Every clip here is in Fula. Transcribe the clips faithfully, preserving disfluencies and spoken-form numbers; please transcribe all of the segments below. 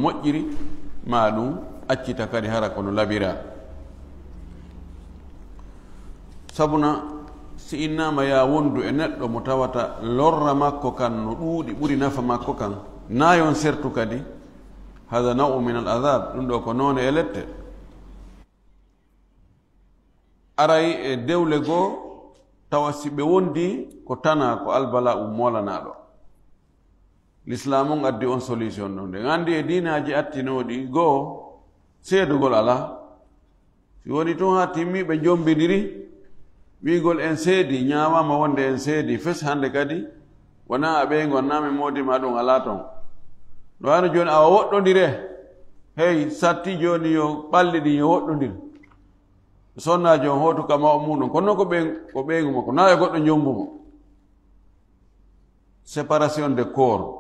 moƴƴiri, ma ɗum accita kadi hara kono labira. Sabuna, si innama ya wondu e neɗɗo mo tawata lorra makko kan no ɗuuɗi ɓuri nafa makko kan, na yon sertu kadi, hada naw min al adab, ɗum ɗo ko noone e lette. Aray e dewle goo, tawa si ɓe wondi ko tana ko albala um molanaɗo. L'islam on addi on solution ɗon. Ɗen andi e diinaaji attinooɗi goo, seedugol alaa. Si woni tun haa timmi ɓe jombidiri, wi'ugol en seedi, ñaamaama wonde en seedi, fes hande kadi, wonaa a ɓeyngo, annaa mi moodi ma ɗum alaa ton. No wano jooni awa woɗɗondire, hey, satti jooni yo ɓalli ɗin yo woɗɗondir. Sonnaajo on hootu ka mawo muɗum, kono noon ko ɓeyngu, ko ɓeyngu mo, ko naa e goɗɗo jombu mo. Séparation de corps.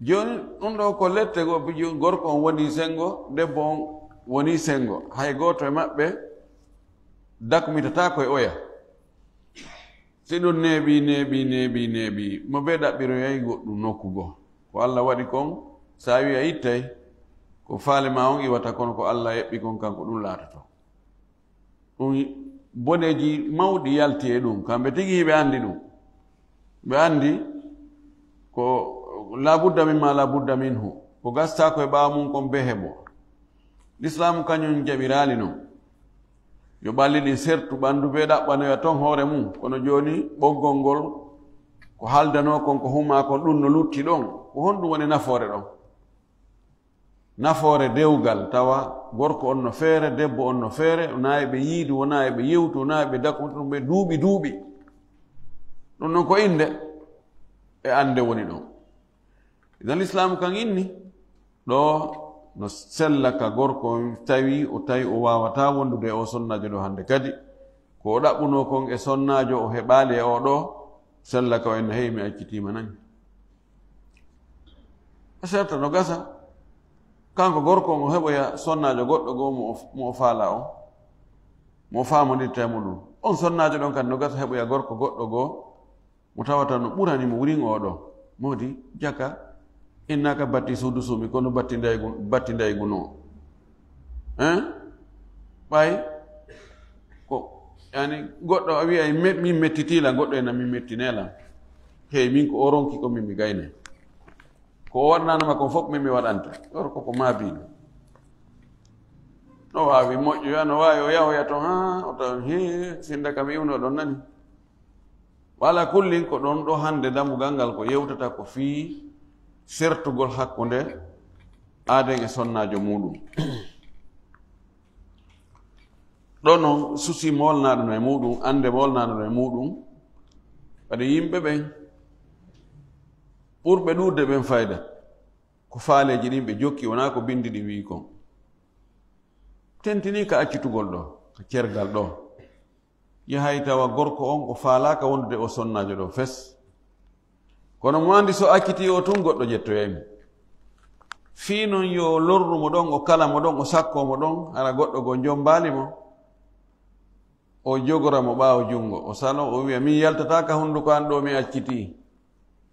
Jooni, ɗum ɗo ko lette goo, pijo gorko on woni senngo, debbo on woni senngo. Hay gooto e maɓɓe dakmitataako e oya. Si ɗum neeɓi, neeɓi, neeɓi, neeɓi, mo bee ɗaɓɓiroyay goɗɗum nokku goo. Ko Alla waɗi kon, si a wi'i a ittay, ko faale maa on iwata, kono ko Alla eɓɓi kon, kanko ɗum laatoto. Ɗum boneeji mawɗi yalti e ɗum. Kamɓe tigi hiɓe anndi ɗum. Ɓe anndi ko la budda mimma la budda minhu. Ko gastaako e ɓaawo mum kon bee heɓo. Lislaamu kañum jaɓiraali non. Yo ɓalli ɗin sertu ɓanndu bee ɗaɓɓanoya ton hoore mum. Kono jooni ɓoggol ngol ko haaldanoo kon, ko humaa kon, ɗum no lutti ɗon. Ko honɗum woni nafoore ɗon? Nafoore dewgal, tawa gorko on no feere, debbo on no feere, wonaa e ɓe yiidu, wonaa e ɓe yewtu, wonaa e ɓe dakkutu ɓe duuɓi, duuɓi. Ɗum non ko innde e annde woni ɗon. Idan Lislaamu kan inni, ɗo no sella ka gorko on tawi, o tawi o waawataa wondude e o sonnaajo ɗo hannde kadi. Ko o ɗaɓɓunoo kon e sonnaajo o heɓaali e o ɗo, sella ka o inna, hey, mi accitiima nan. A serta no gasa, kanko gorko on o heɓoya sonnaajo goɗɗo goo mo o, mo o faala on, mo o faamondirta e muɗum. On sonnaajo ɗon kadi no gasa heɓoya gorko goɗɗo goo mo tawata no ɓurani mo wurin oo ɗoo. Moodi, jaka, innaka batti suudu suumi, kono batti ndaygu, batti ndaygu noo. Hein? Ɓay ko, yani, goɗɗo a wi'ay, me-, min mettitiila, goɗɗo ena min mettineela. Hey, min ko o ronki ko min mi gayne. Ko o waɗnanoma kon fof min mi waɗanta. Ɗor ko ko maabiino. No waawi moƴƴoya, no waawi o yahoya ton, haa o tawa, hee, sinda kam iwno ɗon nani. Wala kullin ko ɗon ɗo hannde dambugal ngal ko yewtata ko fii sertugol hakkunde aaden e sonnaajo muuɗum. Ɗo no susi moolnaaɗo no e muuɗum, annde moolnaaɗo no e muuɗum, kadi yimɓe ɓen ɓurɓe ɗuuɗde ɓen fayda, ko faaleeji ɗin ɓe jokki, wonaa ko binndi ɗin wi'i kon. Tentinii ka accitugol ɗo, ka cergal ɗo. Yahay tawa gorko on o faalaaka wondude o sonnaajo ɗo fes. Kono mo anndi so accitii o tun, goɗɗo ƴettoyay mo. Fii non yo o lorru mo ɗon, o kala mo ɗon, o sakkoo mo ɗon, hara goɗɗo goo jommbaali mo. O jogora mo ɓaawo junngo, o saloo, o wi'a, "Min yaltataa ka hunnduko an ɗo mi accitii."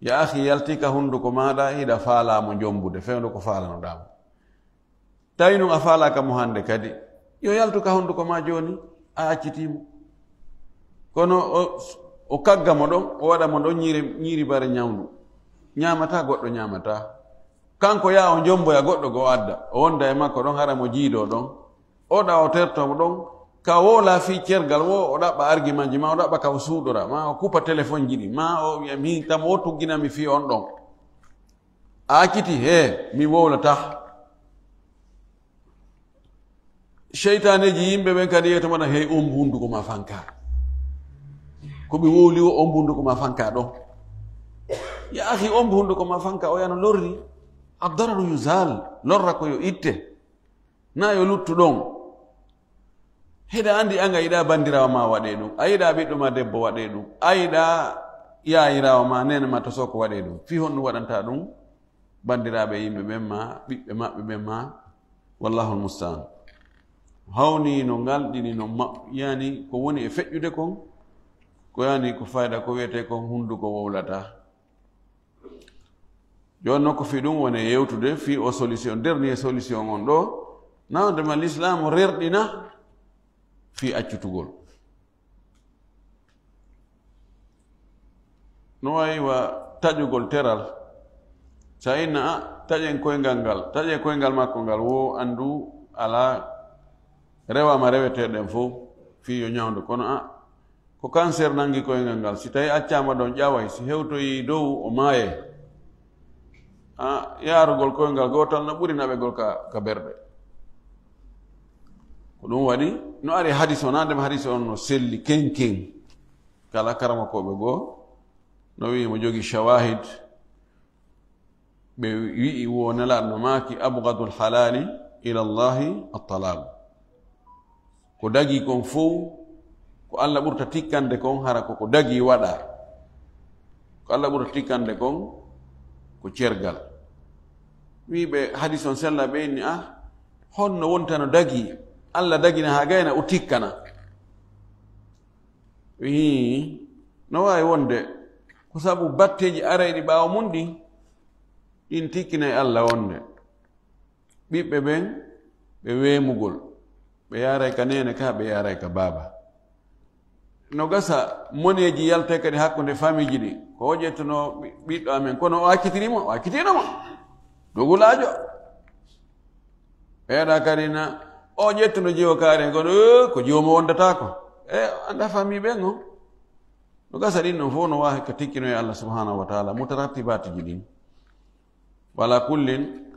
Ya akhi, yaltii ka hunnduko maaɗa, hiɗa faalaa mo jommbude, fewndo ko faalanoɗaa mo. Tawi nun a faalaaka mo hannde kadi, yo yaltu ka hunnduko maa jooni, a accitii mo. Kono o, o kagga mo ɗon, o waɗa mo ɗon ñiiri, ñiiri bare ñawndu. Ñaamataa, goɗɗo ñaamataa. Kanko yaa o jommboya goɗɗo goo adda, o wonda e makko ɗon, hara mo jiidoo ɗon. O ɗa o tertoo mo ɗon, ka wowlaa fii cergal woo, o ɗaɓɓa argimanji maa, o ɗaɓɓa ka o suuɗora, maa o kupa telefonji ɗin, maa o wi'a, "Min kam o tugginami fii on ɗon." A accitii, "Hee, mi wowlataa." Seytaaneeji yimɓe ɓen kadi yewta mbaɗa, "Hey, ombu hunnduko maa fanka. Ko ɓe wowli o, ombu hunnduko maa fanka ɗon." Ya akhi, ombu hunnduko maa fanka, o yana lorri. Ad-dararu yuzal, lorra ko yo itte. Na yo luttu ɗon. Hiɗa anndi an a yiɗaa banndiraawo maa waɗee ɗum, a yiɗaa ɓiɗɗo maa debbo waɗee ɗum, a yiɗaa yaayiraawo maa, neene maa to soko waɗee ɗum. Fii honɗum waɗantaa ɗum? Banndiraaɓe yimɓe ɓen maa, ɓiɓɓe maɓɓe ɓen maa, wallahul musta'an. Hawni no ngalɗini, no ma-, yani ko woni e feƴƴude kon, ko yani ko fayda ko wi'etee kon hunnduko wowlataa. Jooni noon ko fii ɗum woni yewtude, fii o solution, dernier solution on ɗo, nawde ma l'islam rerɗina fii accutugol. No wayi wa taƴugol teral. Sa inna, "A, taƴen koyngal ngal, taƴen koyngal makko ngal," wo anndu alaa, rewaama reweteeɗen fof fii yo ñawndu. Kono a, ko cancer nanngi koyngal ngal. Si tawi accaama ɗon ƴaway, si hewtoyi dow o maayay. A, yaarugol koyngal gootal no ɓuri naɓegol ka, ka berɗe. Ko ɗum waɗi, no ari hadis o, na ndem hadis on no selli kenken. Kala karamokooɓe goo, no wi'i mo jogi shawahid, ɓe wi'i wo Nelaaɗo no maaki, "Abgadul halali ila Allahi at-talaq." Ko dagi kon fow, ko Allah ɓurta tikkande kon, hara ko ko dagi waɗa. Ko Allah ɓurta tikkande kon, ko cergal. Wi'i ɓe hadis on sella, ɓe inni, "A, honno wontano dagi? Allah dagina haa gayna o tikkana." Hii, no waawi wonde ko sabu batteeji arayɗi ɓaawo mum ɗin, ɗin tikkinay Allah wonde ɓiɓɓe ɓen ɓe weemugol, ɓe yaaray ka neene ka, ɓe yaaray ka baaba. No gasa moneeji yaltay kadi hakkunde famiiji ɗi. Ko o ƴettuno ɓi-, ɓiɗɗo amen, kono o accitiri mo, o accitino mo. Dogulaajo. Ɓeeɗa kadi na o ƴettuno jiwo kaari en kono, eh, ko jiwo mo wondataako. E, annda famille ɓen on. No gasa ɗin ɗon fof no waawi ka tikkinoye Allah subhanahu wa taala, mutarattibaatuji ɗin. Wala kullin,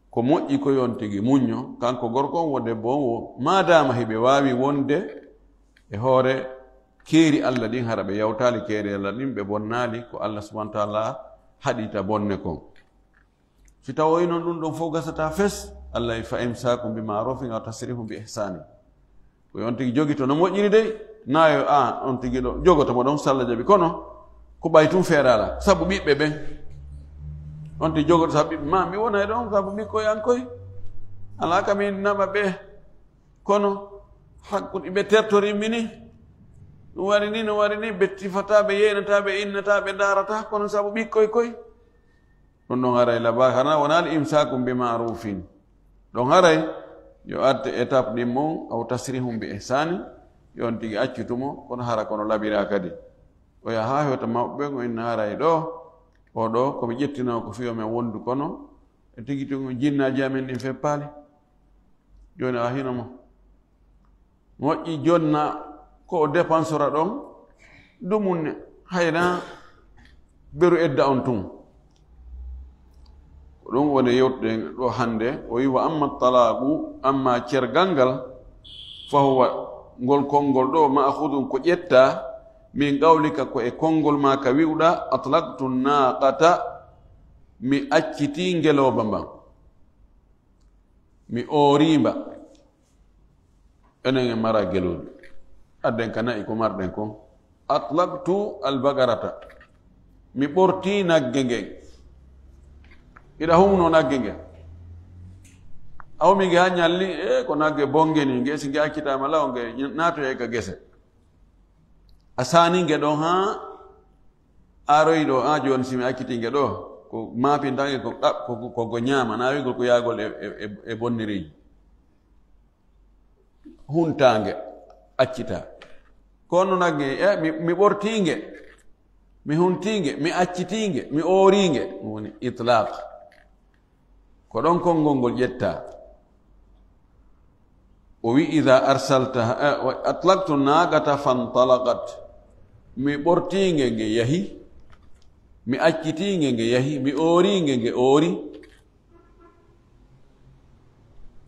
ko moƴƴi ko yon tigi muñño, kanko gorko on wo debbo on wo, maadaama hiɓe waawi wonde e hoore keeri Allah ɗin, hara ɓe yawtaali keeri Allah ɗin, ɓe bonnaali ko Allah subhanahu wa taala haɗita bonne kon. Si tawoyi noon ɗum ɗon fof gasata fes, Allah wi, "Fa imsaakum bi maarufin aw tasrihum bi ihsaanin." Ko on tigi jogito no moƴƴiri dey, na yo a on tigi ɗo jogoto mo ɗon salla jaɓi, kono ko ɓay tun feerala sabu ɓiɓɓe ɓen. On tigi jogoto sabu ɓiɓɓe ma, mi wona e ɗon sabu ɓikkoy an koy. Alaa ka min naɓa ɓe, kono hakkude ɓe tertori mi ni. Ɗum wari ni, no wari ni, ɓe tifata, ɓe yeynata, ɓe innata, ɓe ndarata, kono sabu ɓikkoy koy. Ɗum ɗon haray laba, hana wona al imsaakum bi maarufin. Ɗon haray yo atte étape ɗin mon, aw tasrihum bi ihsani, yo on tigi accutu mo, kono hara kono labira kadi. O yaha haa hewta mawɓe ɓen, o inna haray ɗo, o ɗo, ko mi ƴettinoo ko fiyo men wondu kono, e tigi tigi jinnaaji amen ɗin feppaali. Jooni a hino mo. Moƴƴi jonna ko o dépensora ɗon, dumunne, hayna beru edda on tun. Ko ɗum woni yewtuɗen ɗo hannde. O wi, "Wa amma talaqu, amma cergal ngal, fa huwa, ngol konngol ɗo, ma'khudun, ko ƴetta, min qawlika, ko e konngol ma ka wi'uɗa, 'Atlaqtu naqata, mi accitii ngelooba mban, mi oorii mba.'" Enen en mara gelooɗi. Adden ka na'i ko marɗen kon. "Atlaqtu al-baqarata." Mi ɓortii nagge ngen. Iɗa humno nagge ngen. A humi nge haa ñalli, e ko nagge bonge ni, nge si nge accitaama law, nge naatoyay ka gese. A saani nge ɗon haa aroyi ɗo, a jooni si mi accitii nge ɗo, ko maapinta nge ko ɗaɓ-, ko, ko, ko go ñaama, na wi'gol ko yaagol e, e, e, e bonnereeji. Huntaange, accitaa. Kono nagge, e, mi, mi ɓortiinge, mi huntiinge, mi accitinge, mi ooriinge. Ɗum woni itlaq. Ko ɗon konngol ngol ƴettaa. O wi, "Idha arsaltaha, e, wa atlaqtu naqata fantalaqat." Mi ɓortiinge nge yahi, mi accitinge nge yahi, mi ooriinge nge oori.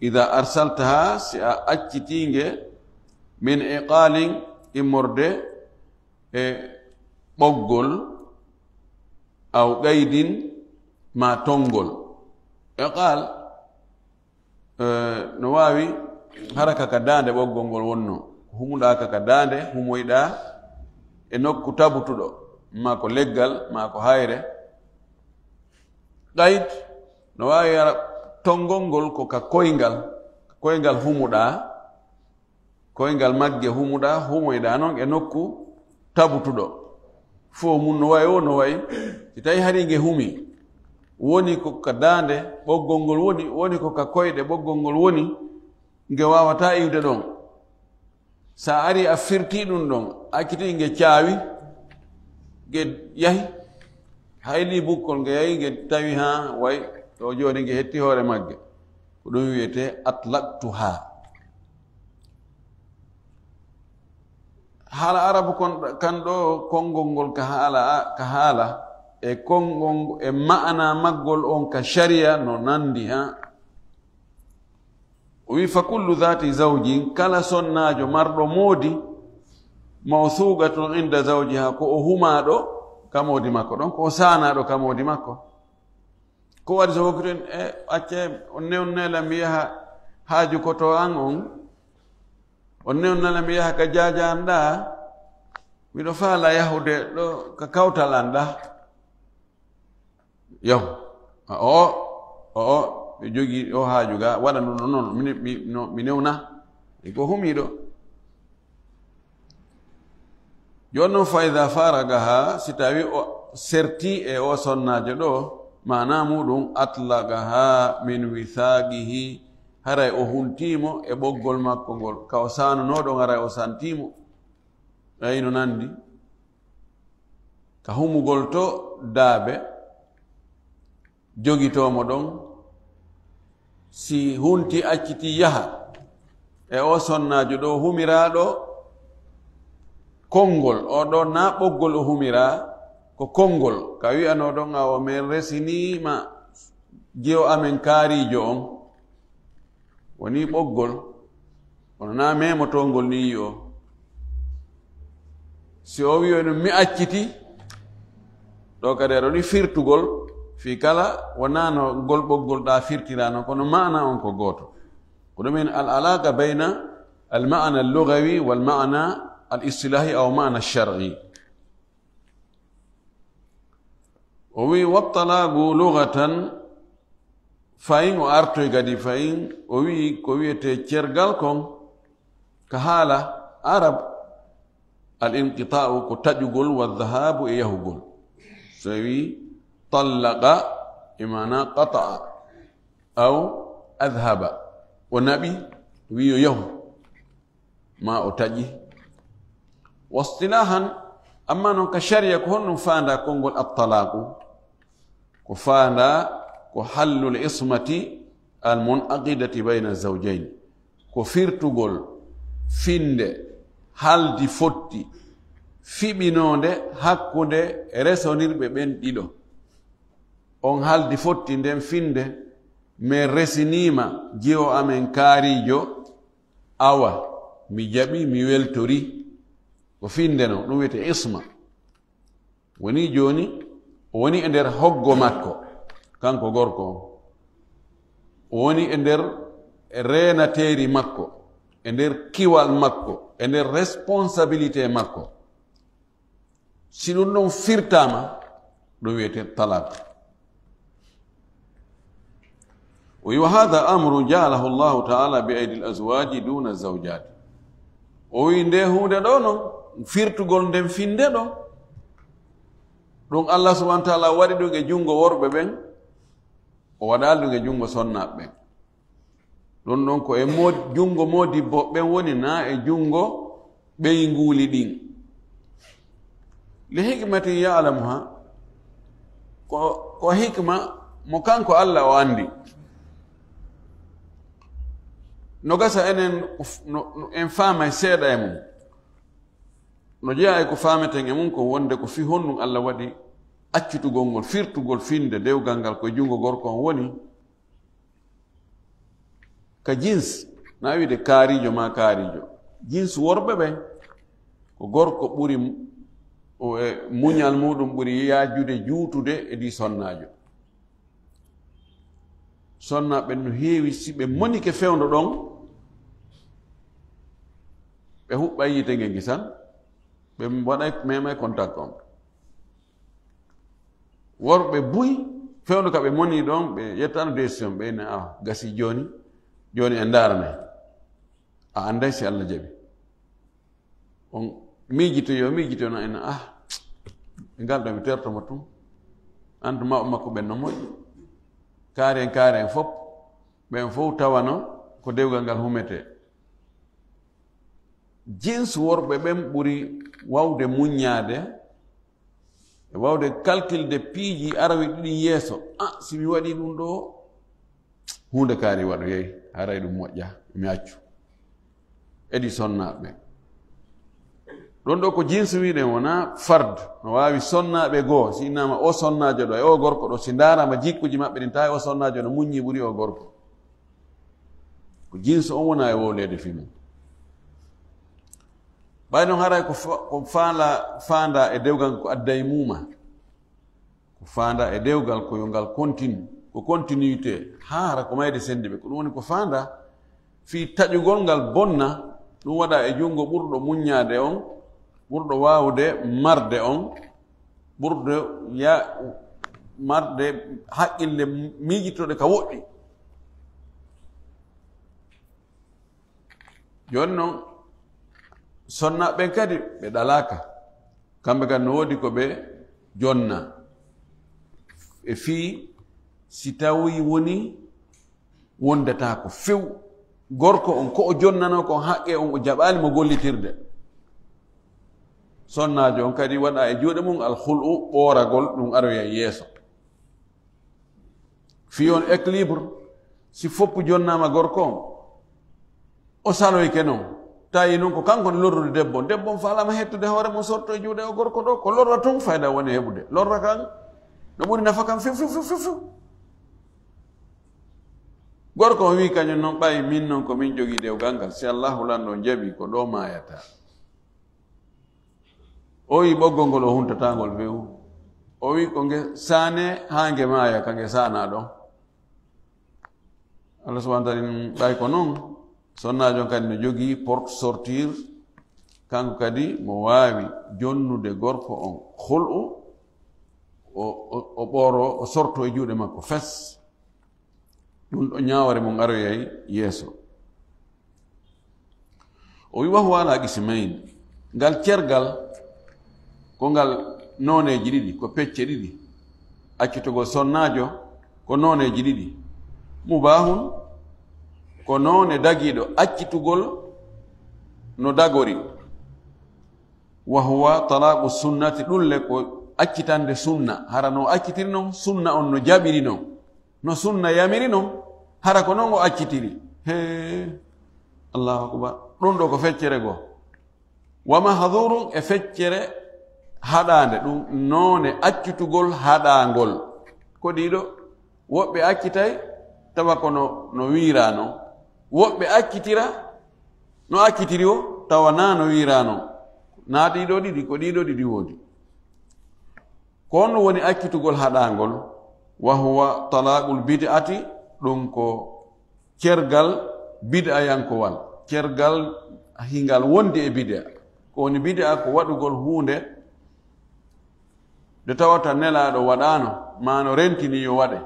"Idha arsaltaha", si a accitinge, "min iqalin", immorde e ɓoggol, "aw qaydin", ma tonngol. Iqal, eh, no waawi hara ka, ka daande ɓoggol ngol wonno. Humuɗaa ka, ka daande, humoyɗaa e nokku tabutuɗo, ma ko leggal, ma ko hayre. Qayd, no waawi hara tonngol ngol ko ka koyngal, koyngal humuɗaa, koyngal magge humuɗaa, humoyɗaa noon e nokku tabutuɗo. Fof mum no wayi o, no wayi. Si tawi hari nge humi, woni ko ka daande ɓoggol ngol woni, woni ko ka koyɗe ɓoggol ngol woni, nge waawataa iwde ɗon. So a arii a firtii ɗum ɗon, a accitii nge caawi, nge yahi, hayli bukkol nge yahi, nge tawi haa way ɗo jooni nge hetti hoore magge. Ko ɗum wiyetee atlaqtuha. Haala arabu kon, kan ɗo konngol ngol ka haala, ka haala, e konngol, e maana maggol on ka shari'a no nandi, ha. O wi, "Fa kullu dhati zawjin," kala sonnaajo marɗo moodi, "mawthuqatun inda zawjiha," ko o humaaɗo ka moodi makko ɗon, ko o saanaaɗo ka moodi makko. Ko waɗi so wokkiten, e, "Acce, on newnelam mi yaha haaju koto an on, on newnelam mi yaha ka jaaja an ɗa, miɗo faala yahude ɗo ka kawtal an ɗa." Yahu. A, o, o, o, mi jogii o haaju ga, waɗa ɗum ɗon noon, mi, mi, no, mi newna. E ko humiiɗo. Jooni noon, fa ida faragaha, si tawi o serti e o sonnaajo ɗo, maana muɗum, atlaqaha min withaqihi, haray o huntiimo e ɓoggol makko ngol, ka o saanunoo ɗon, haray o santiimo. Ɓay no nandi ka humugol to daabe, jogitoomo ɗon, si hunti acciti yaha e o sonnaajo ɗo humiraaɗo konngol, o ɗo na ɓoggol o humiraa, ko konngol, ka wi'anoo ɗon, "Awo, min resiniima jiwo amen kaariijo on." Woni ɓoggol, kono na memotongol ni yi'o. Si o wi'o no mi acciti, ɗo kadi aɗa woni firtugol, fii kala wonaa no ngol ɓoggol ɗa firtirano, kono maana on ko gooto. Ko ɗum en al alaqa bayna al maana al lugawi wal maana al istilahi aw maana shar'i. O wi, "Wattalaqu lugatan," fayin o artoy kadi fayin, o wi ko wiyetee cergal kon, ka haala arab, al inqita'u ko taƴugol, wa dhahabu e yahugol. So wi tallaqa, e maana qata'a, aw adhaba, o naɓi, wi yo yahu. Ma o taƴi. Wastilahan, amma noon ka shari'a ko honɗum faanda konngol at-talaqu? Ko faanda ko hallul ismati al munaqidati bayna zawjayn. Ko firtugol finde haldi fotti fiɓinoonde hakkunde resonirɓe ɓen ɗiɗo. On haldi fotti nden finde, min resiniima jiwo amen kaariijo, awa, mi jaɓi, mi weltori. Ko finde no, ɗum wiyetee isma. Woni jooni, o woni e nder hoggo makko, kanko gorko on. O woni e nder reenateeri makko, e nder kiwal makko, e nder responsabilité makko. Si ɗum ɗon firtaama, ɗum wiyetee talaq. O wi, "Wa hadha amru ja'alahu Allahu ta'ala bi aidi al-azwaji duna zawjati." O wi, nde huunde ɗo non, firtugol nden finde ɗo, ɗum Allah subhanahu wa ta'ala waɗi ɗum e junngo worɓe ɓen, o waɗaali ɗum e junngo sonnaaɓe ɓen. Ɗum ɗon ko e mo-, junngo moodibbo ɓen woni, na e junngo ɓeynguuli ɗin. Li hikmatin ya'lamuha, ko, ko hikma mo kanko Allah o anndi. No gasa enen no, no en faamay seeɗa e mum. No jeyaa e ko faameten e mum ko wonde ko fii honɗum Allah waɗi accitugol ngol, firtugol finde dewgal ngal ko e junngo gorko on woni. Ka jins, na wiide kaariijo maa kaariijo. Jins worɓe ɓen, ko gorko ɓuri mu-, o, e, muñal muɗum ɓuri yaajude, juutude e ɗi sonnaajo. Sonnaaɓe no heewi, si ɓe monike fewndo ɗon, ɓe huɓɓay yiite nge ngisan, ɓe waɗay, memay contact on. Worɓe buy, fewndo ka ɓe moni ɗon, ɓe yettano décision, ɓe ina, "Ah, gasi jooni, jooni en ndaarane. A annday si Allah jaɓi." On miijito, yo miijito no ina, "Ah, ngal ɗo mi terto mo tun. Andu mawɓe makko ɓen no moƴƴi." Kaari en, kaari en fof, ɓen fof tawano ko dewgal ngal humetee. Jins worɓe ɓen ɓuri wawde muññaade e wawde kalkilde piiji aroy ɗiɗi yeeso. Ah, si mi waɗii ɗum ɗoo, huunde kaari waɗoyay, haray ɗum moƴƴa, mi accu. Edi sonnaaɓe. Ɗon ɗoo ko jinsu wiɗen, wonaa fard. No waawi sonnaaɓe goo, si innama o sonnaajo ɗoo e o gorko ɗoo, si ndaarama jikkuji maɓɓe ɗin, tawi o sonnaajo no muññi ɓuri o gorko. Ko jinsu on wona e wowleede fii mum. Ɓay non haray ko fa-, ko faala-, faanda e dewgal ko adday muuma. Ko faanda e dewgal ko yo ngal continue, ko continuité, haa hara ko mayde sendi ɓe. Ko ɗum woni ko faanda fii taƴugol ngal bonna, ɗum waɗa e junngo ɓurɗo muññaade on, ɓurɗo waawde marde on, ɓurɗo ya-, marde haqqille miijitooɗe ka woɗɗi. Jooni non, sonnaaɓe ɓen kadi ɓe ɗalaaka. Kamɓe kadi no woodi ko ɓe jonna. E fii si tawi woni wondataako few. Gorko on ko o jonnanoo kon haqqe on o jaɓaali mo gollitirde. Sonnaajo on kadi waɗa e juuɗe mum al khul'u, ɓooragol, ɗum aroya yeeso. Fii on équilibre, si foppu jonnaama gorko on, o saloyke non. Tawi non ko kanko no lorrude debbo on. Debbo on faalama hettude hoore mum sorto e juuɗe o gorko ɗoo, ko lorra tun fayda woni heɓude. Lorra kan, no ɓuri nafa kan few, few, few, few, few. Gorko on wi'i kañum non, ɓay min non ko min jogii dewgal ngal. Si Allaahu lanɗo on jaɓi, ko ɗoo maayata. O wi'i ɓoggol ngol o huntata ngol few. O wi'i ko nge saane haa nge maaya ka nge saanaa ɗon. Allah subhanahu wa ta'ala, ɓay ko non, sonnaajo on kadi no jogii porte sortir, kanko kadi mo waawi jonnude gorko on khul'u, o, o, o ɓooro, o sorto e juuɗe makko fes. Ɗum ɗo ñaawre mum aroyay yeeso. O wi, "Wa huwa ala qismayn." Ngal cergal ko ngal nooneeji ɗiɗi, ko pecce ɗiɗi. Accitugol sonnaajo ko nooneeji ɗiɗi. Mubahun ko noone dagiiɗo, accitugol no dagori. Wa huwa talaqu sunnati, ɗum le ko accitande sunna. Hara no accitiri non, sunna on no jaɓiri non. No sunna yamiri non, hara ko non o accitiri. Hee, Allahu akbar. Ɗum ɗo ko feccere goo. Wa mahdhurun, e feccere haɗaande, ɗum noone accitugol haɗaangol. Ko ɗiɗo, woɓɓe accitay, tawa ko no, no wiira non. Woɓɓe accitira, no accitiri o, tawa naa no wiira non. Naa ɗiɗo ɗiɗi, ko ɗiɗo ɗiɗi woodi. Ko honɗum woni accitugol haɗaangol? Wa huwa talaqul bid'ati, ɗum ko cergal bid'ayankowal, cergal hingal wondi e bid'a. Ko woni bid'a? Ko waɗugol huunde nde tawata Nelaaɗo waɗaano, maa no rentini yo waɗe,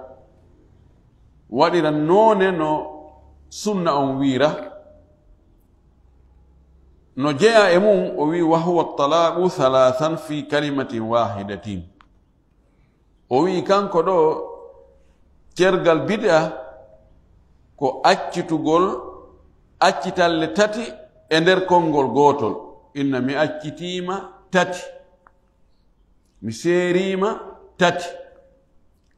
waɗira noone no sunna on wiira, no jeyaa e mum, o wi, "Wa huwa talaqu thalathan fi kalimatin wahidatin." O wi, kanko ɗo, cergal bid'a ko accitugol accitalle tati e nder konngol gootol. Inna mi accitiima tati. Mi seeriima tati.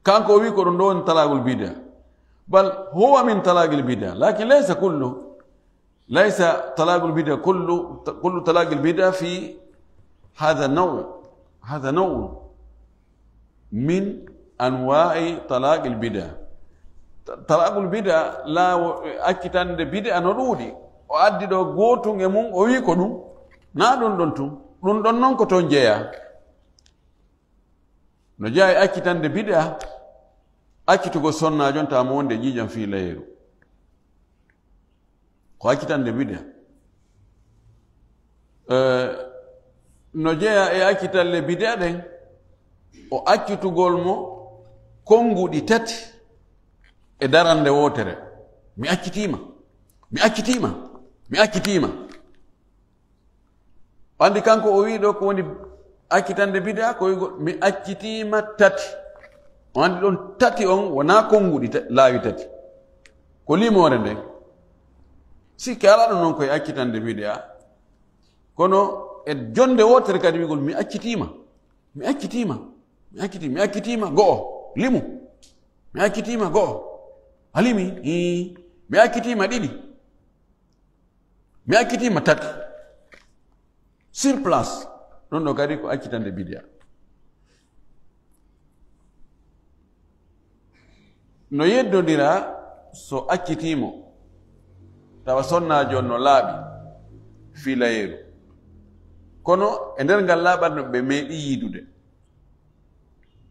Kanko o wi ko ɗum ɗo woni talaqul bid'a. Bal huwa min talaqil bid'a, lakin laysa kullu. Laysa talaqul bid'a kullu, kullu talaqil bid'a fi hadha naw'. Hadha naw'un min anwa'i talaqil bid'a. Ta-, talaqul bid'a, laawo-, accitande bid'a no ɗuuɗi. O addi ɗo gootun e mum, o wi ko ɗum. Na ɗum ɗon tun. Ɗum ɗon non ko ton jeyaa. No jeyaa e accitande bid'a, accitugol sonnaajo on tawa mo wonde ƴiiƴam fii layeeru. Ko accitande bid'a. Eh, no jeyaa e accitalle bid'a ɗen, o accitugol mo konnguɗi tati e darannde wootere. Mi accitiima, mi accitiima, mi accitiima. Anndi kanko o wii ɗo ko woni accitande bid'a, ko wi'ugol, "Mi accitiima tati." On anndi ɗon tati on wonaa konnguɗi ta-, laawi tati. Ko limoore nden. Sikke alaa ɗon non koye accitande bidi'a. Kono e jonde wootere kadi wi'gol, "Mi accitiima, mi accitiima, mi acciti-, mi accitiima go'o, limu. Mi accitiima go'o." A limi? Ii. "Mi accitiima ɗiɗi. Mi accitiima tati." Sur place. Ɗon ɗo kadi ko accitande bidi'a. No yeddondira so accitiimo, tawa sonnaajo on no laaɓi fiilayeeru. Kono e nder ngal laaɓal no ɓe meeɗi yiidude.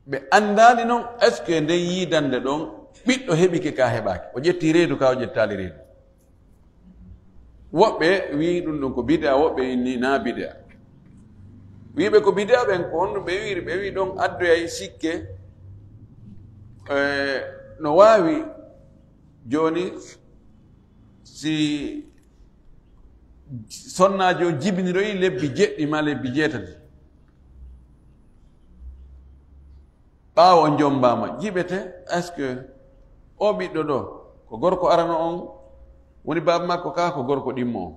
Ɓe anndaali non, est-ce que nden yiidande ɗon ɓiɗɗo heɓike ka heɓaaki? O ƴetti reedu ka, o ƴettaali reedu. Woɓɓe wi'i ɗum ɗum ko bid'a, woɓɓe inni na bid'a. Wi'ɓe ko bid'a ɓen ko honɗum ɓe wi'iri? Ɓe wi'i ɗon addoyay sikke, eh, no waawi jooni si sonnaajo on jibiniroyi lebbi jeɗɗi maa lebbi jeetati. Ɓaawo on jommbaama, jiɓete, est-ce que oo ɓiɗɗo ɗoo, ko gorko arano on woni baaba makko kaa ko gorko ɗimmo on?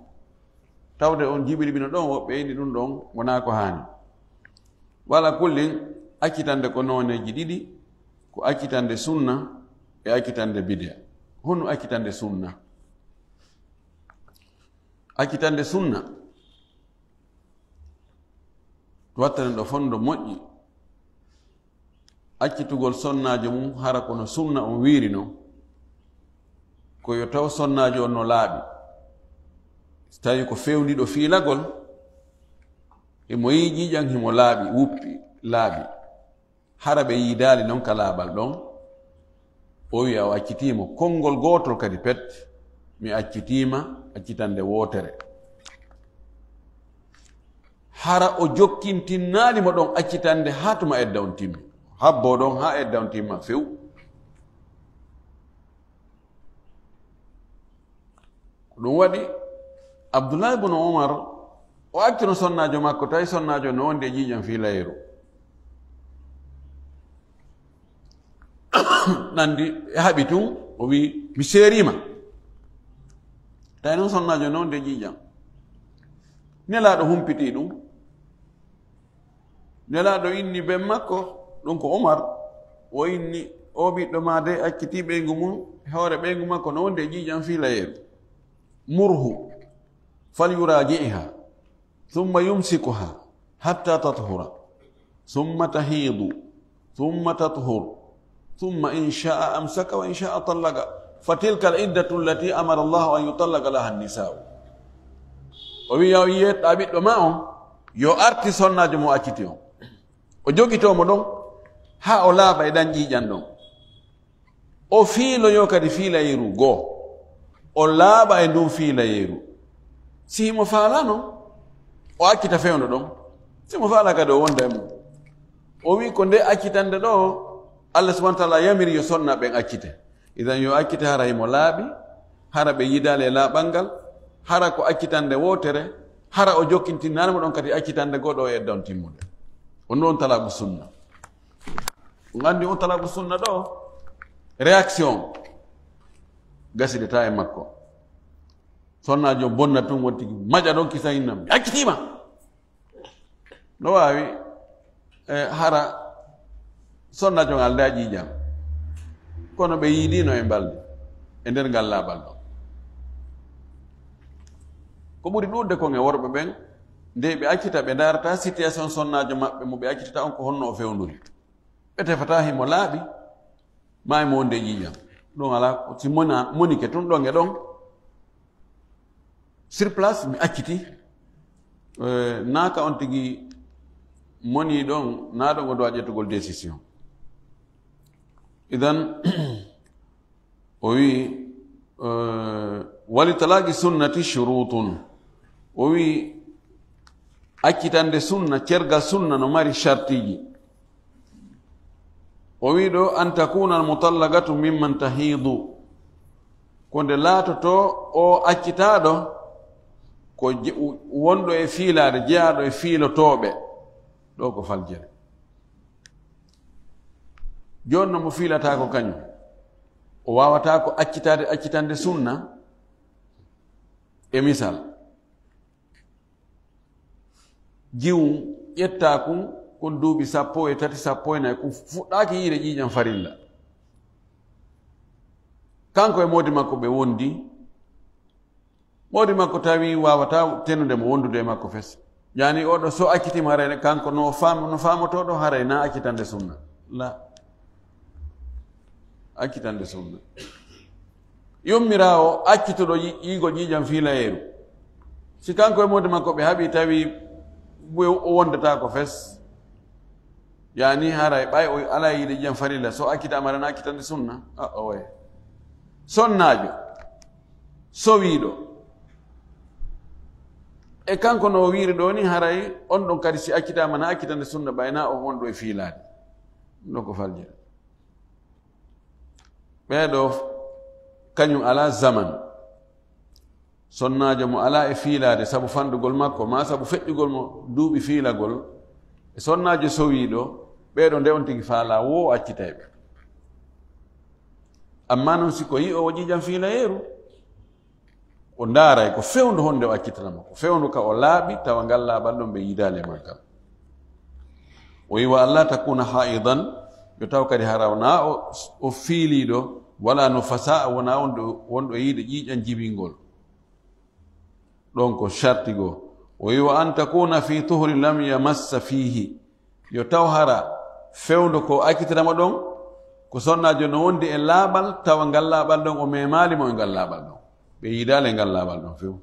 Tawde on jiɓiri ɓino ɗon, woɓɓe inni ɗum ɗon wonaa ko haani. Wala kullin, accitande ko nooneeji ɗiɗi, ko accitande sunna e accitande bidi'a. Honno accitande sunna? Accitande sunna, to wattanen ɗo fondo moƴƴi. Accitugol sonnaajo mum, hara kono sunna on wiiri non, ko yo taw sonnaajo on no laaɓi. So tawi ko fewndiiɗo fiilagol, himo yi'i ƴiiƴan, himo laaɓi, wuppi, laaɓi. Hara ɓe yiidaali non ka laaɓal ɗon, o wi'a o accitiimo konngol gootol kadi pet, "Mi accitiima accitande wootere." Hara o jokkintinnaali mo ɗon accitande haa tuma edda on timmi. Habboo ɗon haa edda on timma few. Ko ɗum waɗi Abdullahi ibn Umar, o accino sonnaajo makko, tawi sonnaajo no wondi e ƴiiƴam fiilayru. Nandi e haɓi tun, o wi'i, "Mi seeriima." Tawi non sonnaajo no wondi e ƴiiƴam. Nelaaɗo humpitii ɗum. Nelaaɗo inni ben makko, ɗum ko Umar, o inni, "O ɓiɗɗo maa de accitii ɓeyngu mum, hoore ɓeyngu makko no wondi e ƴiiƴam fiilayeeru. Murhu falyuraaji'ha, thumma yumsikuha hatta tathura, thumma tahiidu, thumma tathur, thumma in sha'a amsaka wa in sha'a tallaqa. Fa tilka al-iddatu allati amara Allahu an yutallaqa laha an-nisaa'u." O wi'i, "Yo yiyet a ɓiɗɗo ma on, yo arti sonnaajo mo acciti on. O jogitoo mo ɗon, haa o laaɓa e ɗan ƴiiƴan ɗon. O fiiloyoo kadi fiilayru goo. O laaɓa e ndun fiilayru. Si himo faalaa non, o accita fewndo ɗon. Si mo faalaa kadi o wonda e mum." O wi'i ko nde accitande ɗo, Allah subhanahu wa ta'ala yamiri yo sonna ɓen accite. Idan yo accite hara himo laaɓi, hara ɓe yiidaali e laaɓal ngal, hara ko accitande wootere, hara o jokkintinnaali mo ɗon kadi accitande goo ɗo e edda on timmude. On ɗon talaaku sunna. On anndi on talaaku sunna ɗo, réaction gasidata e makko. Sonnaajo bonna tun wonti maƴa ɗon kisa innam. "Mi accitiima." No waawi, e, hara sonnaajo ngal nde a ƴiiƴam. Kono ɓe yiidiino e mbaldi e nder ngal laaɓal ɗo. Ko ɓuri ɗuuɗde kon e worɓe ɓen, nde ɓe accita, ɓe ndaarata situation sonnaajo maɓɓe mo ɓe accitata on ko honno o fewnduri. Ɓe tefata himo laaɓi, maa himo wondi e ƴiiƴam. Ɗum alaa, si mona-, monike tun ɗon e ɗon. Sur place, mi acciti. Eh, naa ka on tigi moni ɗon, naa ɗon o doit ƴettugol décision. Idan, o wi, eh, "Wali talaqi sunnati shurutun." O wi, accitande sunna, cergal sunna no mari shartiji. O wi ɗo, "An takuna al-mutallaqatu mimman tahidu." Ko nde laatoto o accitaaɗo ko je-, wonɗo e fiilaade, jeyaaɗo e fiilotooɓe. Ɗo ko faljere. Jooni no mo fiilata ko kañum, o waawata ko accitaade, accitande sunna. E misal, jiwum ƴetta kun, kun duuɓi sappo e tati, sappo e nayi, kun fuɗɗaaki yiide ƴiiƴam farilla. Kanko e moodi makko ɓe wondi, moodi makko tawi waawata tenude mo, wondude e makko fes. Yaani oɗo so accitiima haray kanko no faam-, no faamotooɗo haray na accitande sunna. La. Accitande sunna. Yummiraawo accituɗo yi-, yiigol ƴiiƴam fiilayeeru. Si kanko e moodi makko ɓe haɓi tawi ɓe o wondata ko fes. Yaani haray ɓay o alaa yiide ƴiiƴam farilla, so accitaama haray na accitande sunna. A, oye. Sonnaajo sowiiɗo. E kanko no o wiiri ɗo ni, haray on ɗon kadi si accitaama na accitande sunna, ɓay na on wonɗo e fiilaade. Ɗum ɗo ko faljere. Ɓeeɗo kañum alaa zaman. Sonnaajo mo alaa e fiilaade sabu fanɗugol makko, maa sabu feƴƴugol mo duuɓi fiilagol. E sonnaajo sowiiɗo, ɓeeɗo nde on tigi faalaa wo o accitay ɓe. Ammaa non si ko yi'oowo ƴiiƴam fiilayeeru, o ndaaray ko fewndo honde o accitata mo. Ko fewndo ka o laaɓi, tawa ngal laaɓal ɗon ɓe yiidaali e maggal. O wi'i, "Wa alla takuna haidan", yo taw kadi hara wonaa o, o fiiliiɗo, "wala nufasa", wonaa wonɗo, wonɗo yiide ƴiiƴam jibingol. Ɗon ko sharti goo. O wi'i, "Wa an takuna fi tuhri lam yamassa fihi." Yo taw hara fewndo ko accitata mo ɗon, ko sonnaajo no wondi e laaɓal, tawa ngal laaɓal ɗon o memaali mo e ngal laaɓal ɗon. Ɓe yiidaali e ngal laaɓal ɗon few.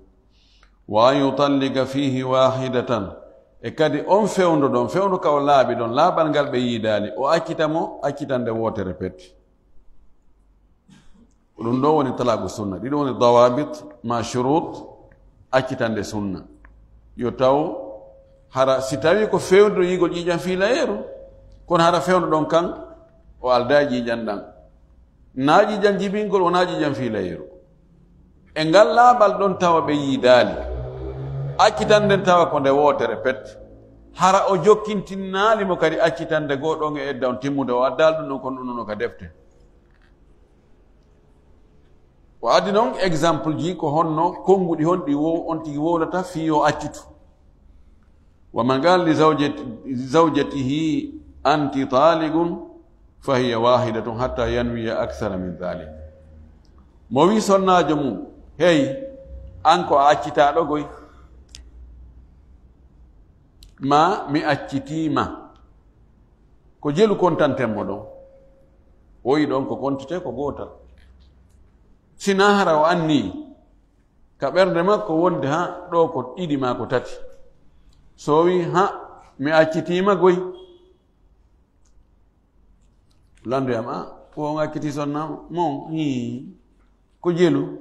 "Wa an yutalliqa fihi wahidatan." E kadi on fewndo ɗon, fewndo ka o laaɓi ɗon, laaɓal ngal ɓe yiidaali, o accita mo, accitande wootere pet. Ko ɗum ɗo woni talaaku sunna. Ɗiɗo woni dawabit ma shurut accitande sunna. Yo taw hara si tawi ko fewndo yiigol ƴiiƴam fiilayeeru, kono hara fewndo ɗon kan o aldaa e ƴiiƴam ɗan. Na ƴiiƴam jibingol, wona ƴiiƴam fiilayeeru. E ngal laaɓal ɗon tawa ɓe yiidaali. Accitande nden tawa ko nde wootere pet. Hara o jokkintinnaali mo kadi accitande goo ɗon e edda on timmude o addaali ɗum ɗon, kono ɗum ɗon ka defte. O addi noon exemple ji ko honno konnguɗi honɗi wo-, on tigi wowlata fii yo accitu. "Wa man qala li zawjati-, zawjatihi anti taliqun fa hiya wahidatun hatta yanwiya akthara min dhalik." Mo wi sonnaajo mum, "Hey, an ko a accitaaɗo goy, ma mi accitii ma." Ko jelu kontanten mo ɗon. O wi'i ɗon ko kontite ko gootal. Sinaa hara o anni ka ɓernde makko wonde ha ɗo ko ɗiɗi maa ko tati. So o wi'i, "Ha, mi accitiima goy." Lannduyam, "A, ko on accitii sonna mon?" Hii, ko jelu.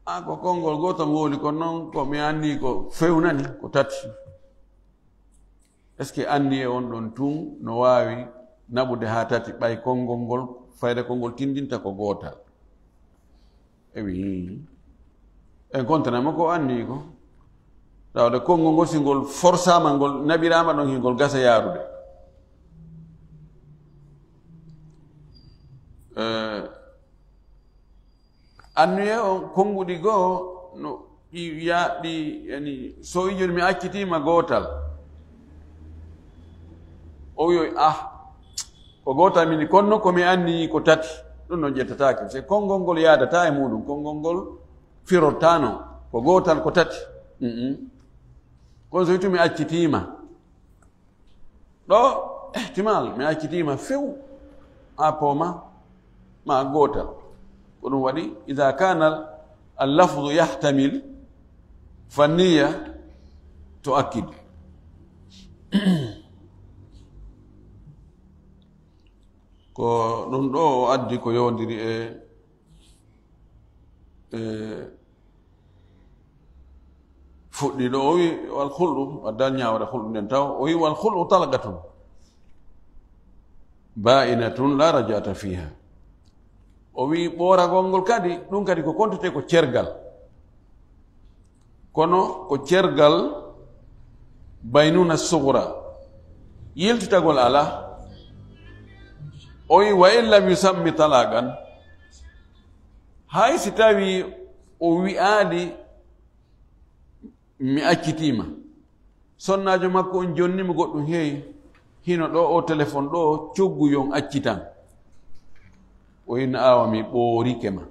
"A, ko konngol gootal ngol woni, kono noon ko mi anni ko fewnani, ko tati." Est-ce que anniye on ɗon tun no waawi naɓude haa tati, ɓay konngol ngol, fayde konngol tindinta ko gootal? E wi, en kontanama ko anniyi ko. Tawde konngol ngol, si ngol forsaama, ngol naɓiraama ɗon, hingol gasa yaarude. Eh, Anniye on, konnguɗi goo, no ɗi ya-, ɗi, yani, so o wi'i jooni mi accitiima gootal, o wi'oy, "Ah, ko gootal mini, kono ko mi anniyi ko tati." Ɗum no ƴettataake. Se konngol ngol yaadataa e muuɗum, konngol ngol firortaano. Ko gootal, ko tati. Mm-mm. Kono so wi'i tun mi accitiima, ɗo, ihtimal, mi accitiima few, a pooma, ma gootal. Ko ɗum waɗi, ida kana al lafdu yahtamil, fa niyya tuakkid. Ko ɗum ɗo o addi ko yowndiri e, e fuɗɗiiɗo, o wi, "Wal khul'u", addan ñaawre khul'u nden taw, o wi, "Wal khul'u talqatun ba'inatun la raj'ata fiha." O wi, ɓooragol ngol kadi, ɗum kadi ko kontete ko cergal. Kono ko cergal baynuna sugra. Yiltitagol alaa. O wi, "Wa in lam yusammi talaqan." Hay si tawi o wi'aali, "Mi accitiima." Sonnaajo makko on jonni mo goɗɗum, "Hey, hino ɗo o téléphone ɗo, coggu yon accitan." O inna, "Awa mi ɓoorike ma.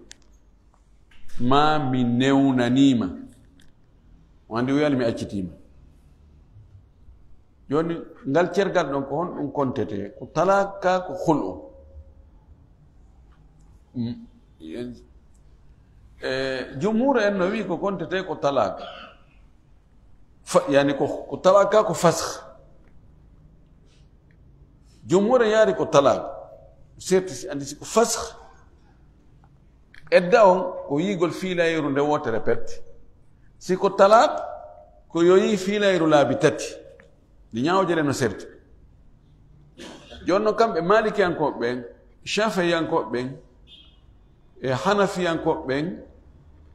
Ma mi newnanii ma." O anndi o wi'aali, "Mi accitiima." Jooni, ngal cergal ɗon, ko honɗum kontetee? Ko talaak ka, ko hul'u? Mm. E, jumhur en no wi'i ko kontetee ko talaak. Fa-, yani ko, ko talaak ka ko fasakh. Jumhur en yaari ko talaak. Serti si anndi si ko fasakh. Edda on ko yiigol fiilayru nde wootere pet. Si ko talaak, ko yo yii fiilayru laabi tati. Ndi ñaawjere no serti. Jooni non kamɓe Maalikiyankooɓe ɓen, Shafi'iyankooɓe ɓen, e Hanafiyankooɓe ɓen,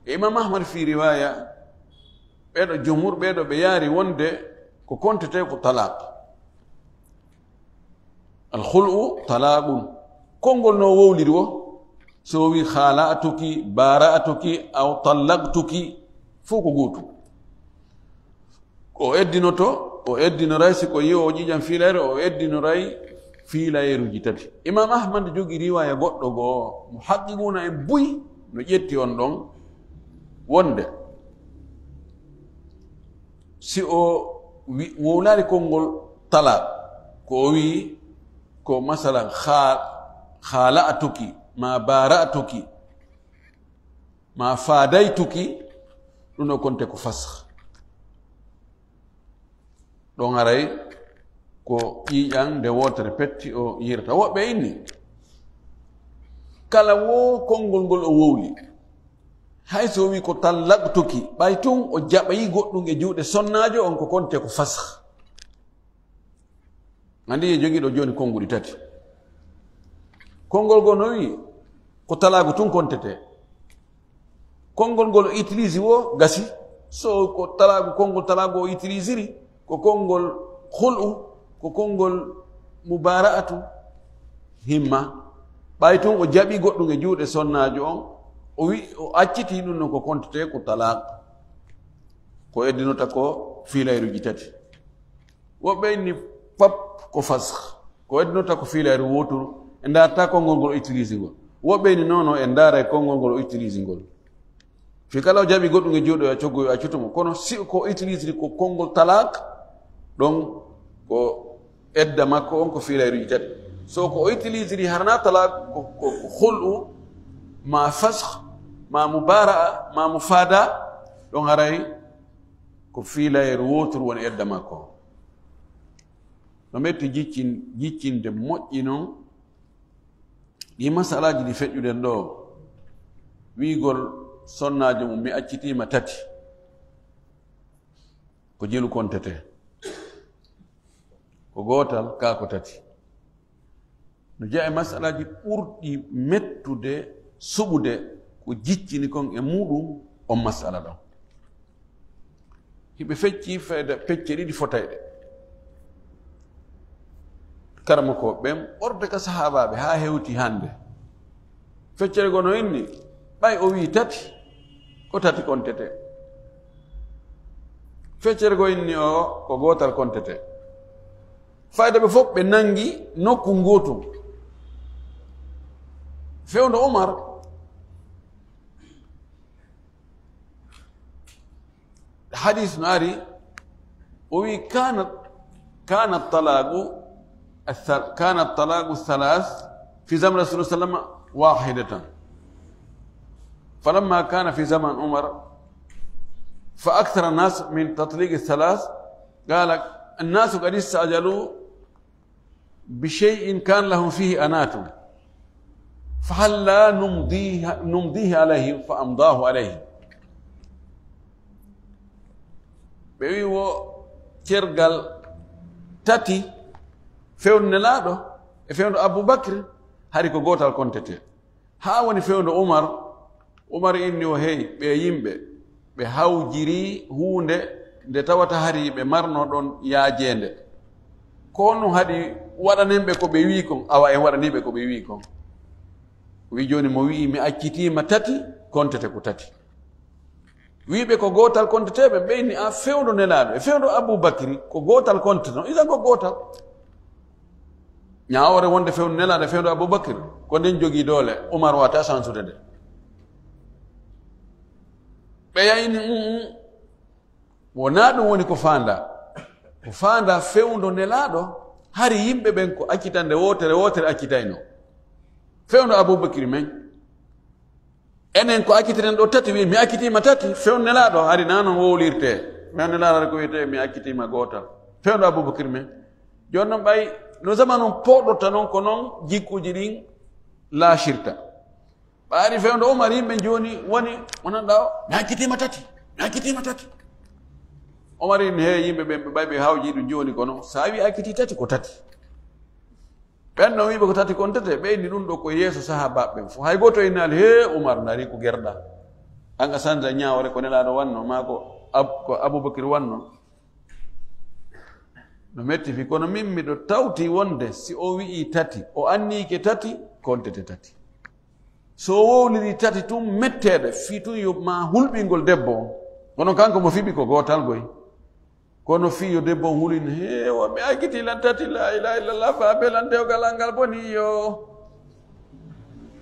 e Imam Ahmad fii riwaaya, ɓeeɗo jumhur, ɓeeɗo ɓe yaari wonde ko kontetee ko talaak. Al khul'u talaqun. Konngol no wowliri o, so o wi khala'tuki, bara'tuki, aw tallaqtuki, fof ko gootum. Ko o eddinoto, o eddinoray, si ko yi'o o ƴiiƴan fiilayre, o eddinoray fiilayruuji tati. Imam Ahmad jogii riwaaya goɗɗo goo, mo haqqiquuna en buy no ƴetti on ɗon, wonde si o wi-, wowlaali konngol talaak, ko o wi'i ko masalan, kha-, khala'tuki, ma bara'tuki, ma fadaytuki, ɗum ɗo konte ko fasakh. Ɗon haray ko ƴiiƴan nde wootere petti o yi'irta. Woɓɓe inni, kala wo konngol ngol o wowli, hay so o wi ko tallaqtuki, ɓay tun o jaɓayi goɗɗum e juuɗe sonnaajo on, ko konte ko fasakh. Anndi e jogiiɗo jooni konnguɗi tati. Konngol goo no wi'i ko talaagu tun kontetee. Konngol ngol o utilise wo gasi. So ko talaagu, konngol talaagu o utilisiri, ko konngol khul'u, ko konngol mubara'atu, himma. Ɓay tun o jaɓi goɗɗum e juuɗe sonnaajo on, o wi, o accitii ɗum non, ko kontetee ko talaak. Ko eddinota ko fiilayruuji tati. Woɓɓe inni fop ko fasakh. Ko eddinota ko fiilayru wooturu, en ndaarta konngol ngol o utilise ngol. Woɓɓe inni non, non, en ndaaray konngol ngol o utilise ngol. Fii kala o jaɓi goɗɗum e juuɗe, a coggu, a accutu mo. Kono si ko o utilisiri ko konngol talaak, ɗon ko edda makko on ko fiilayruuji tati. So ko o utilisiri harana talaak, ko, ko, ko khul'u, ma fasakh, ma mubara'a, ma mufada, ɗon haray ko fiilayru wooturu woni edda makko. No metti jiccin-, jiccinde moƴƴi non ɗi masalaaji ɗi feƴƴuɗen ɗo, wi'ugol sonnaajo mum, "Mi accitiima" tati, ko jelu kontetee. Ko gootal, kaa ko tati. No jeyaa e masalaaji ɓurɗi mettude, suɓude, ko jiccini kon e muuɗum on masala ɗon. Hiɓe fecci fayda pecce ɗiɗi fotayɗe. Karamokooɓe ɓen ɓorde ka sahaabaaɓe haa hewti hannde. Feccere goo no inni, ɓay o wi'i tati, ko tati kontetee. Feccere goo inni o, ko gootal kontetee. Fayda ɓe fof ɓe nanngi nokku ngootu. Fewndo Umar, hadis no ari, o wi, "Kana, kana talaqu, kana talaqu thalas fi zaman Rasulullah sallallahu alaihi wasallam wahidatan. Falamma kana fi zaman Umar, fa akthara an-nas min tatliqi thalas, qala an-nasu qad istajalu bi shay'in kana lahum fihi anatun. Fa halla numdiha, numdihi alayhi?" Fa amdahu alayhi. Ɓe wi wo cergal tati, fewndo Nelaaɗo e fewndo Abubakr, hari ko gootal kontetee. Haa woni fewndo Umar, Umar inni o, "Hey, ɓee yimɓe, ɓe hawjiri huunde nde tawata hari ɓe marno ɗon yaajeende. Ko honɗum haɗi Waɗanen ɓe ko ɓe wi'i kon, awa en waɗanii ɓe ko ɓe wi'i kon. Wi jooni mo wi'i mi accitiima tati, kontete ko tati. Wi'ɓe ko gootal konteteeɓe ɓeyni a fewndo Nelaaɗo e fewndo Abubakri ko gootal kontete, non isan ko gootal. Ñaawoore wonde fewndo Nelaaɗo e fewndo Abubakri ko nden jogii doole, Umar wata sansude nde. Ɓe yayni, um, um. Wonaa ɗum woni ko faandaa. Ko faandaa fewndo Nelaaɗo, hari yimɓe ɓen ko accitande wootere, wootere accitayno. Fewndo Abubakri men. Enen ko accitiren ɗo tati, wi mi accitiima tati, fewndo Nelaaɗo, hari naa non wowlirtee. Fewndo Nelaaɗo hari ko wiyetee mi accitiima gootal. Fewndo Abubakri men. Jooni non ɓay no zamanu pooɗorta non ko non jikkuuji ɗin laacirta. Ɓaari fewndo Umar, yimɓe jooni woni, wonanɗa o, mi accitiima tati, mi accitiima tati. Umar in he yimɓe ɓen, ɓe ɓay ɓe hawji ɗum jooni kono, so a wi acciti tati ko tati. Ɓen no wiɓe ko tati kon tete, ɓe inni ɗum ɗo ko yeeso sahaabaaɓe ɓen fof. Hay gooto innaali, he Umar, nari ko gerɗa. An a sanda ñaawore ko Nelaaɗo wanno, maa ko Ab-, ko Abubakir wanno. No metti fi, kono min miɗo tawti wonde si o wi'i tati, o anniike tati, kontete tati. So o wowliri tati tun metteeɗe, fii tun yo ma hulɓingol debbo on. Kono kanko mo fiɓi ko gootal goy. Kono fii yo debbo on hulin, heewa, mi acciti lan tati, la ilaha illallah, fa belan dewgal an ngal boni yo.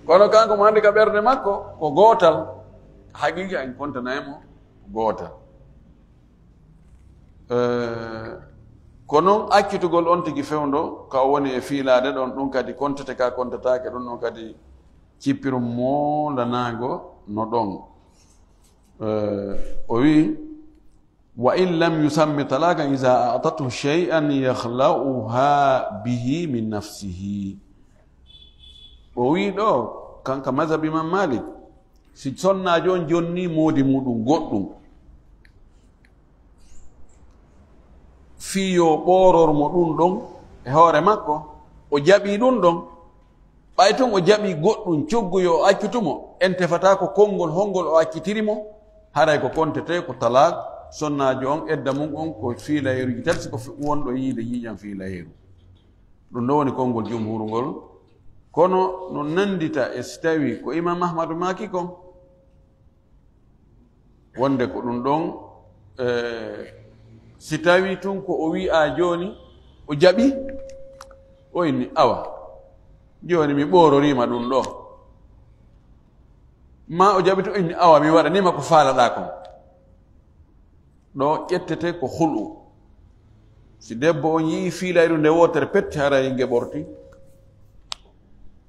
Kono kanko mo andi ka ɓernde makko, ko gootal. Haqiqa en kontana e mo gootal. Eh, ko non accitugol on tigi fewndo, ka o woni e fiilaade ɗon, ɗum kadi kontete ka kontetaake, ɗum ɗon kadi cippirum moolanaango no ɗon. Eh, o wi, "Wa in lam yusammi talakan iza a'tatu shay'an yakhla'uha bihi min nafsihi." O wi ɗo, kanka mazhab Imam Malik, si sonnaajo on jonni moodi muɗum goɗɗum, fii yo ɓooror mo ɗum ɗon e hoore makko, o jaɓi ɗum ɗon, ɓay tun o jaɓi goɗɗum coggu yo o accutu mo, en tefata ko konngol honngol o accitiri mo, haray ko kontete ko talaak, sonnaajo on edda mum on ko fiilayeeruji tati, si ko fi-, wonɗo yiide ƴiiƴam fiilayeeru. Ɗum ɗo woni konngol jumhuuru ngol, kono no nanndita e si tawi ko Imam Ahmadu maaki kon, wonde ko ɗum ɗon, eh, si tawi tun ko o wi'a jooni, o jaɓi, o inni, "Awa, jooni mi ɓoororiima ɗum ɗo." Ma o jaɓi tun, o inni, "Awa, mi waɗaniima ko faalaɗaa kon." Ɗo ƴettete ko hulu. Si debbo on yi'i fiilayru nde wootere petti, haray nge ɓorti.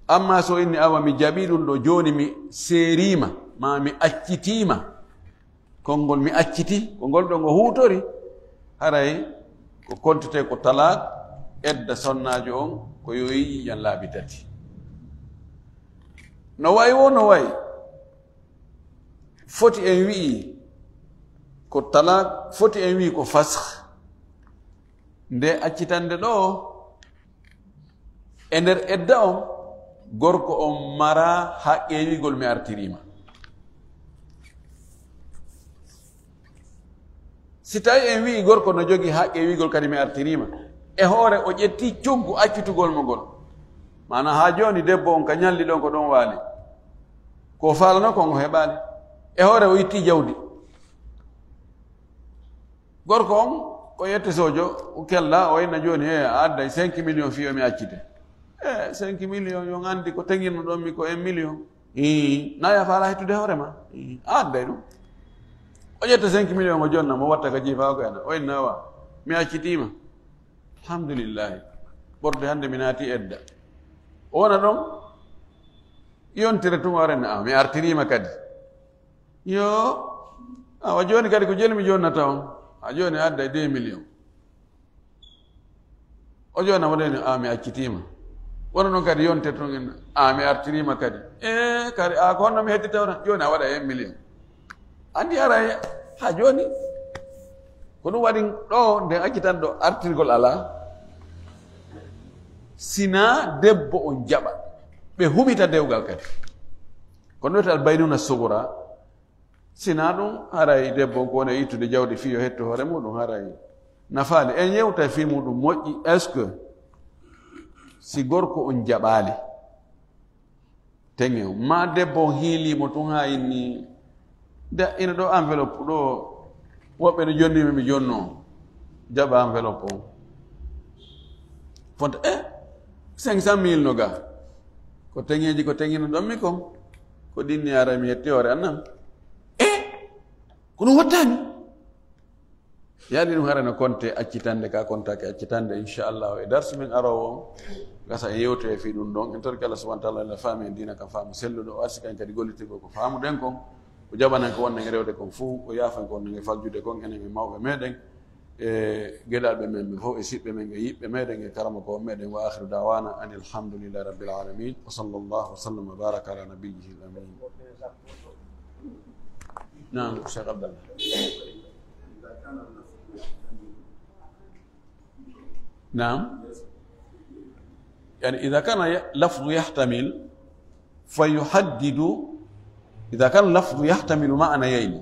Amma so inni, "Awa, mi jaɓi ɗum ɗo, jooni mi seeriima, ma mi accitiima." Konngol mi acciti, ko ngol ɗo ngo huutori, haray ko kontete ko talaak, edda sonnaajo on ko yo yi'i ƴiiƴam laabi tati. No wayi wo no wayi, foti en wi'i ko talaak, foti en wi'i ko fasx. Nde accitande ɗo, e nder edda on, gorko on mara haqqe wi'gol mi artiriima. Si tawi en wi'i gorko no jogi haqqe wi'gol kadi mi artiriima, e hoore o ƴetti coggu accitugol mo ngol. Maana haa jooni debbo on ka ñalli ɗon ko ɗon waali. Ko faalano kon o heɓaali. E hoore o itti jawdi. Gorko on, ko yette sojo, o kella, o inna jooni, he, a adday cinq millions fii yo mi accite. E, cinq millions, yo anndi ko teŋirno ɗon mi ko un million. Ii, na ya faala hettude hoore ma. Ii, a adday ɗum. O ƴetta cinq millions o jonna mo, watta ka jiifa ko ena. O inna wa, mi accitiima. Alhamdulillahi. Ɓorde hannde mi naati edda. O wona ɗon, yontire tun o renna, a, mi artiriima kadi. Yo, awa jooni kadi ko jeli mi jonnata on. A jooni a adday deux millions. O jooni a waɗani a mi accitiima. Wona noon kadi yonte tun en a mi artiriima kadi. E kadi a ko honno mi heddita on? Jooni a waɗa un million. Anndi ara ha jooni. Ko ɗum waɗi ɗo nde accitanɗo artirgol alaa. Sina debbo on jaɓa. Ɓe humita dewgal kadi. Ko ɗum wiyata albaynuna sugura. Sina ɗum haray debbo on ko woni e ittude jawdi fii yo hettu hoore muɗum haray nafaali. En yewtay fii muɗum moƴƴi. Est-ce que Si gorko on jaɓaali, teŋe on, maa debbo on hiilii mo tun haa inni, da ina ɗo enveloppe ɗo, woɓɓe no jonni mi, mi jonnoo, jaɓa enveloppe on. Fonta, eh, cinq cent mille no ga. Ko teŋeeji ko teŋino ɗon mi kon. Ko ɗin ni ara mi yetti hoore an nan. Eh, kono wattani. Yaani ɗum hara no konte accitande ka, kontake accitande, inchallahu. E darsu men aroowo on, gasa e yewte e fii ɗum ɗon. En torki Allah subhanahu wa ta'ala, Allah faami en diina kan faamu selluɗo, o arsi kan kadi gollitirgol ko faamuɗen kon. O jaɓanen ko wonɗen e rewde kon fuu, o yaafan ko wonɗen e faljude kon, enen e mawɓe meɗen, e geɗalɓe men ɓe fof, e siɓɓe men, e yiɓɓe meɗen, e karamoko meɗen. Wa akhiru da'wana anil hamdulillahi rabbil alamin. Wa sallallahu wa sallam wa baraka ala nabiyyihi al amin. Naam, Cheikh Abdallah. نعم. يعني إذا كان ي- لفظ يحتمل فيحدد، إذا كان اللفظ يحتمل معنيين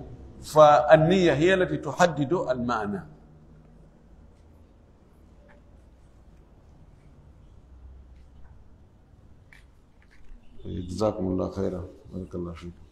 فالنية هي التي تحدد المعنى. جزاكم الله خيرا. بارك الله فيكم.